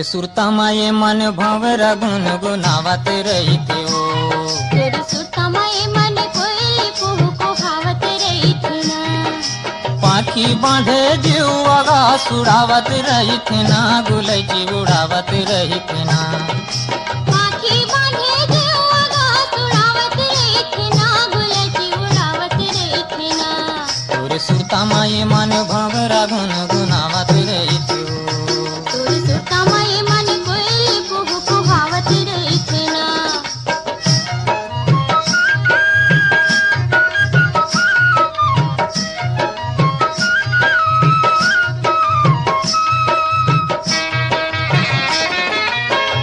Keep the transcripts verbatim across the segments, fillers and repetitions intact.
सुरता म ये मन भंवरा गुनगुनावत रहिथे ओ। तोर सुरता म ये मन कोयली कुहू कुहावत रहिथे ना। पाँखी बांधे जीव आकास उड़ावत रहिथे ना, गुलैची उड़ावत रहिथे ना। पाँखी बांधे जीव आकास उड़ावत रहिथे ना, गुलैची उड़ावत रहिथे ना। तोर सुरता म ये मन भंवरा गुनगुनावत रहिथे ओ। तोर सुरता म ये मन कोयली कुहू कुहावत रहिथे ना।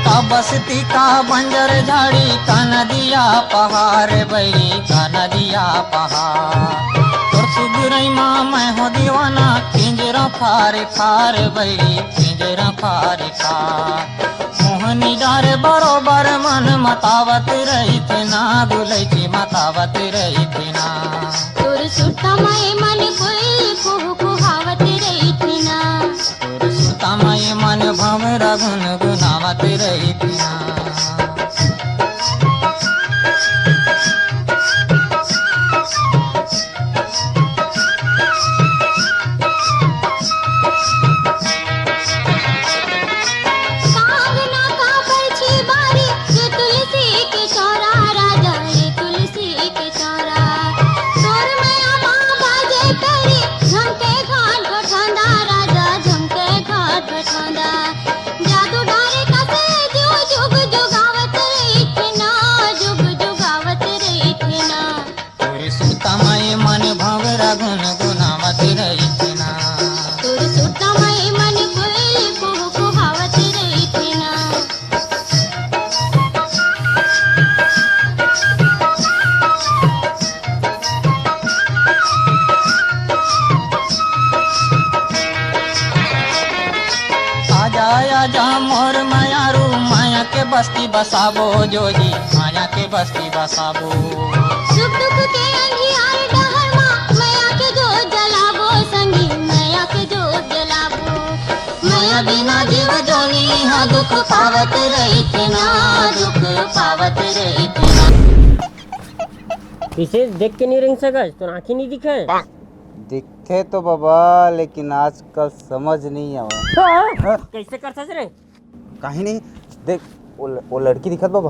का बस्ती का बंजर झाड़ी, का नदिया पहाड़ बइरी, का नदिया पहाड़। तोर सुगरई मा मैं हो दीवाना, पिंजरा फार खार बइरी, पिंजरा फार खार। मोहनी डार बरोबर मन मतावत रहिथे ना, गुलैची मतावत रहिथे ना। तोर सुरता म ये मन कोयली कुहू कुहावत रहिथे ना। तोर सुरता म ये मन भंवरा गुनगुनावत रहिथे ना। कांगना का बरछी बारी, ये तुलसी के चौरा राजा, ये तुलसी के चौरा। तोर मया मा बाजे करी, झमके घाट गोठौंदा राजा, झमके घाट गोठौंदा। जादू डारे कसे जो जुग जुगावत रहिथे ना, जुग जुगावत रहिथे ना। तोर सुरता म ये मन भंवरा गुनगुनावत रहिथे ना। तोर सुरता म ये मन कोयली कुहू कुहावत रहिथे ना। आजा आजा मोर मयारू, मया के बस्ती बसाबो जोजी, मया के बस्ती बसाबो। सुख दुख के अंधियार डहर मा, मया के जोत जलाबो संगी, मया के जोत जलाबो। मया बिना जीव जोनी हा दुख पावत रहिथे ना, दुख पावत रहिथे ना। विशेष देख के नहीं रेंग सकस, तोर आँखी नहीं दिखे। दिखथे तो बाबा, लेकिन आजकल समझ नहीं आवे। हाँ? कैसे करथस रे? काहे नहीं? देख, वो ल-, वो लड़की दिखत बाबा।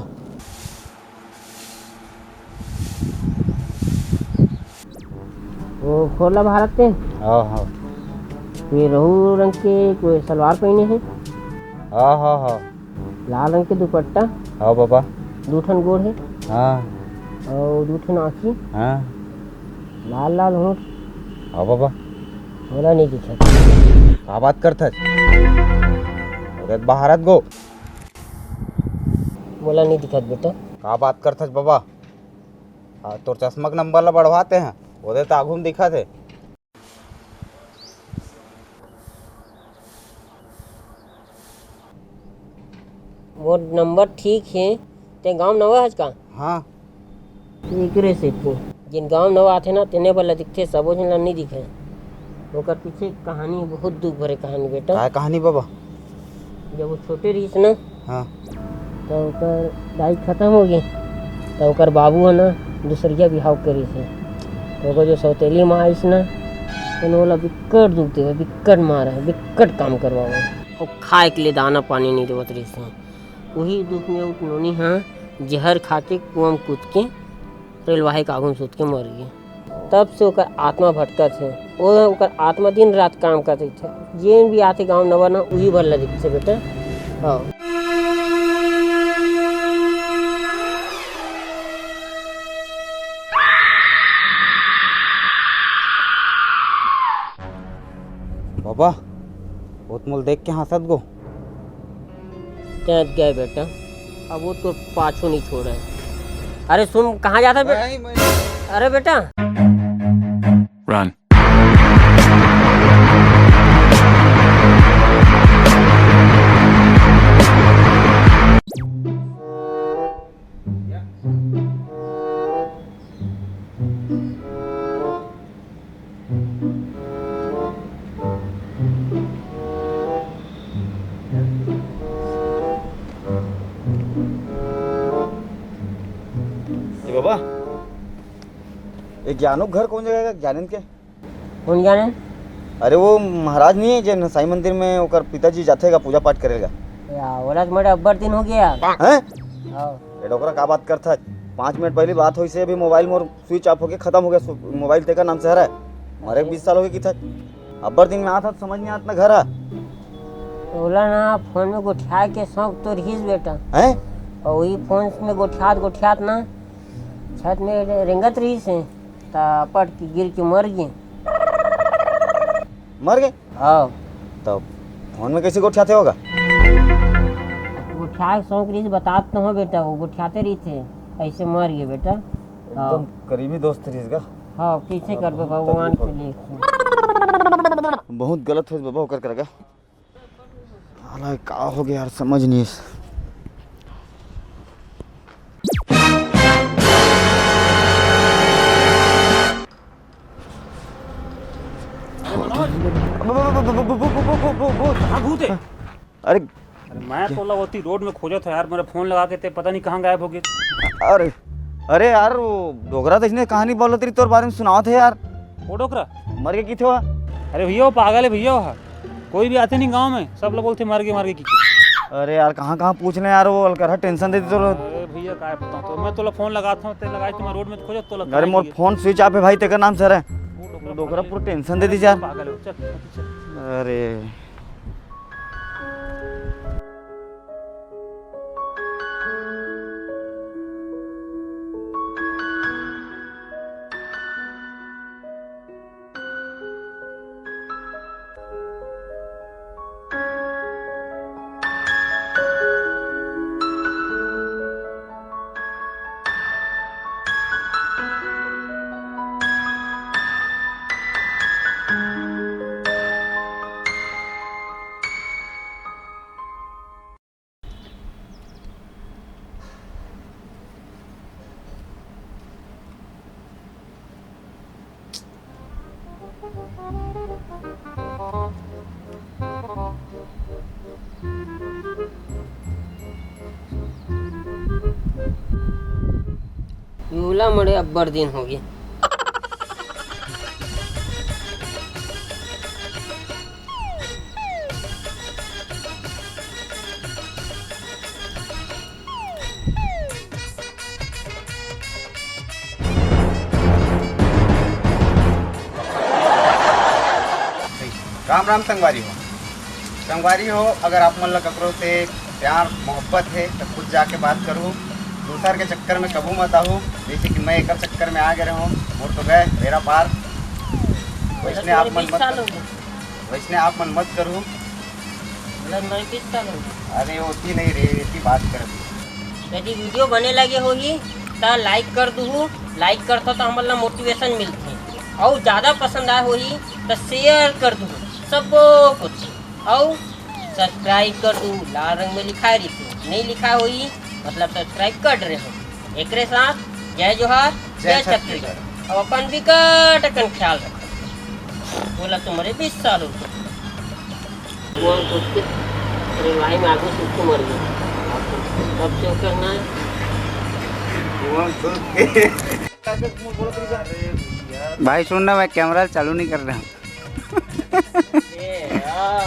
वो खोला भारत के? हाँ, हाँ। ये रहू रंग के कोई सलवार पहने है? हाँ, हाँ, हाँ। लाल रंग के दुपट्टा? हाँ बाबा। दू ठन गोड़ है? हाँ। और दू ठन आँखी? हाँ। लाल लाल होंठ? हाँ बाबा। मोला नहीं दिखत। का बात करथस? अरे भारत गो। मोला नहीं दिखत बेटा। का बात करथस बाबा? आ, तोर चश्मा के नंबर ला बढ़वाते हैं, ओदे तो आघू में दिखत है। मोर नंबर ठीक हे, ते गांव नवा हस का? हाँ। एकरे सेती जेन गांव नवा आथे ना, तेने बर ला दिखथे, सबो झन ला नइ दिखे। ओकर पीछे एक कहानी, बहुत दुख भरे कहानी बेटा। काय कहानी बाबा? जब वो छोटे रहिस ना, हाँ। त ओकर दाई खतम हो गे, त ओकर बाबू ह ना दूसरिया बिहाव करिस हे। त ओकर जो सौतेली माँ आइस ना, तेन ओला बिक्कट दुख देवे, बिक्कट मारे, बिक्कट काम करवावे। अउ खाए के लिए दाना पानी नइ देवत रहिस हे। उही दुख में वो नोनी ह जहर खा के कुआं में कूद के रेलवाही के आगू में सूत के मर गे। तब से ओकर आत्मा भटकत हे। ओ, ओकर आत्मा दिन रात काम करत रहिथे। जेन भी आथे गांव नवा ना, उही भर ला दिखथे बेटा। हाँ। बाबा, वो तो मोला देख के हंसत गो। चैत गए बेटा, अब वो तो पाछू नहीं छोड़े। अरे सुन, कहाँ जाता है बे-, नहीं, मैं अरे बेटा। Run। वाह, ये ज्ञानो घर कौन जगह का, ज्ञानेंद्र के? कौन ज्ञानेंद्र? अरे, वो महाराज नहीं है, जेन साईं मंदिर में ओकर पिताजी जाथे गा पूजा पाठ करे गा। या, ओला तो मरे अब्बड़ दिन हो गया। हैं? हाँ। ये डोकरा का बात करता है? पाँच मिनट पहले बात हुई से अभी मोबाइल मोर स्विच ऑफ होके खत्म हो गया। सु-, मोबाइल तेकर नाम से हरा है। मरे बीस साल हो गए किथा। अब्बड़ दिन में आता तो समझ नहीं आता घर आ। ओला ना फोन में गोठिया के शौक तो रहिस बेटा। हैं? और वही फोन में गोठियात गोठियात ना छत में रेंगत रहिस है, ता पट के गिर के मर गए। मर गए? हाँ। तो फोन में कैसे गोठियाते होगा? गोठिया के शौक रहिस, बतात तो हो बेटा, वो गोठियाते रहिस थे, ऐसे मर गए बेटा। एकदम हाँ। करीबी दोस्त रहिस गा। हाँ, कैसे करबे भगवान के लिए। बहुत गलत हो बाबा ओकर करगा। साला का हो गया यार, समझ नहीं। कहाँ भूत है? अरे मैं तो लगा होती रोड में खोजत है यार, मेरा फोन लगा के ते पता नहीं कहाँ गायब हो गए। अरे, अरे यार, वो डोकरा तो इसने कहानी बोलत रही तोर बारे में सुनावत है यार। वो डोकरा? मर गए किथे हुआ? अरे भैया, वो पागल है भैया, वो कोई भी आते नहीं गांव में, सब लोग बोलते मर गए, मर गए की। अरे यार, कहाँ कहाँ पूछ ले यार, वो अलकरहा टेंशन देती तो। अरे भैया, काय बताऊँ, तो मैं तोला फोन लगाता हूँ, ते लगाए तो मैं रोड में खोजत तोला अरे, मोर फोन स्विच ऑफ है भाई, तेकर नाम से रे। वो डोकरा पूरा टेंशन दे दीजिए यार। पागल है, चल, चल। अरे। यूला मरे अब्बड़ दिन होगे। राम राम संगवारी हो। संगवारी हो, अगर आप मन ला ककरो से प्यार मोहब्बत है तो खुद जाके बात करो। दूसर के चक्कर में कभू मत आहो, जैसे कि मैं एकर चक्कर में आ गए रहूँ। मोर तो गए मेरा पार। वैसने आप मन मत वैसने आप मन मत करो। मतलब मैं किस साल हूँ? अरे होती नहीं रे, ऐसी बात कर दी। यदि वीडियो बने लगे होही त लाइक कर दूहू, लाइक करथो त हमन ला मोटिवेशन मिलथे, अउ ज्यादा पसंद आए होही त शेयर कर दूहू सबो कुछ, अउ सब्सक्राइब कर दूहू, लाल रंग में लिखाए रहिथे, नहीं लिखाए होही मतलब सब्सक्राइब कर रहे हो। एकरे साथ जय जोहार, जय जय छत्तीसगढ़। छत्तीसगढ़। अब अपन विकट अकन ख्याल रखो। बोला तुम्हारे बीस साल हो गए। भगवान खुद के, अरे भाई, मैं आगू सुख को मर गया। अब क्यों करना है? भगवान खुद के। भाई सुन ना, मैं कैमरा चालू नहीं कर रहा हूँ। ये यार।